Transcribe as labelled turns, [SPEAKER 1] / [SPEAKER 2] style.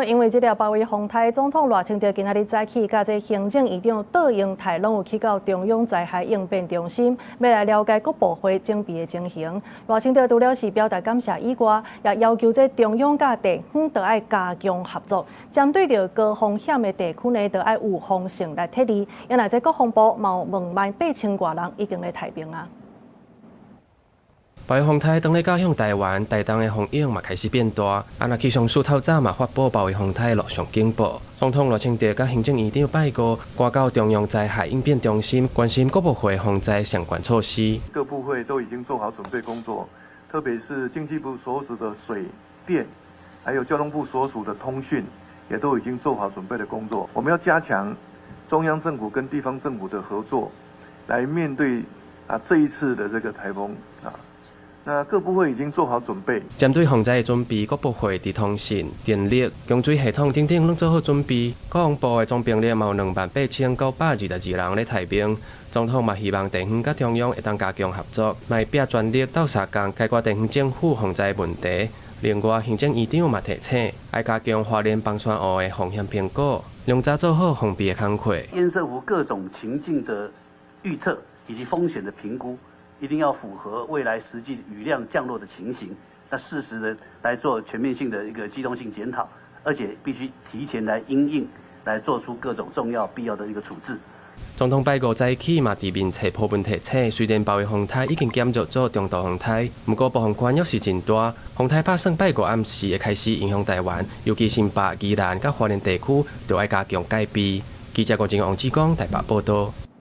[SPEAKER 1] 因為這個暴雨風颱，總統賴清德今仔日早起，佮這行政院長卓榮泰攏有去到中央災害應變中心，欲來了解各部會準備的情形。賴清德除了是表達感謝以外，也要求這中央佮地方著愛加強合作，針對著高風險的地區呢，著愛有風險來撤離。因為這國防部嘛有28,000外人已經咧待命啊。
[SPEAKER 2] 暴雨風颱當咧襲向台灣，台東的風雨嘛開始變大。啊，若氣象署透早嘛發布暴雨風颱陸上警報。總統賴清德佮行政院長拜五趕到中央災害應變中心，關心各部會防災相關措施。
[SPEAKER 3] 各部會都已經做好準備工作，特別是經濟部所屬的水電，還有交通部所屬的通訊，也都已經做好準備的工作。我們要加強中央政府跟地方政府的合作，來面對這一次的這個颱風啊。那各部會已經做好準備。
[SPEAKER 2] 針對防災的準備，各部會佇通訊、電力、供水系統等等攏做好準備。國防部的總兵力嘛有28,922人咧待命。總統嘛希望地方佮中央會當加強合作，莫拚全力鬥相共解決地方政府防災問題。另外，行政院長嘛提醒，愛加強花蓮枋山湖的風險評估，量早做好防備的工課。
[SPEAKER 4] 堰塞湖各種情境的預測以及風險的評估，一定要符合未來實際雨量降落的情形，那適時的來做全面性的一個機動性檢討，而且必須提前來因應，來做出各種重要必要的一個處置。
[SPEAKER 2] 總統拜五早起嘛，佇面冊 po 文提醒，雖然暴雨風颱已經減弱做中度風颱，毋過暴風圈猶是真大。風颱拍算拜五暗時會開始影響台灣，尤其新北、宜蘭佮花蓮地區，著愛加強戒備。記者郭靖、王志剛台北報道。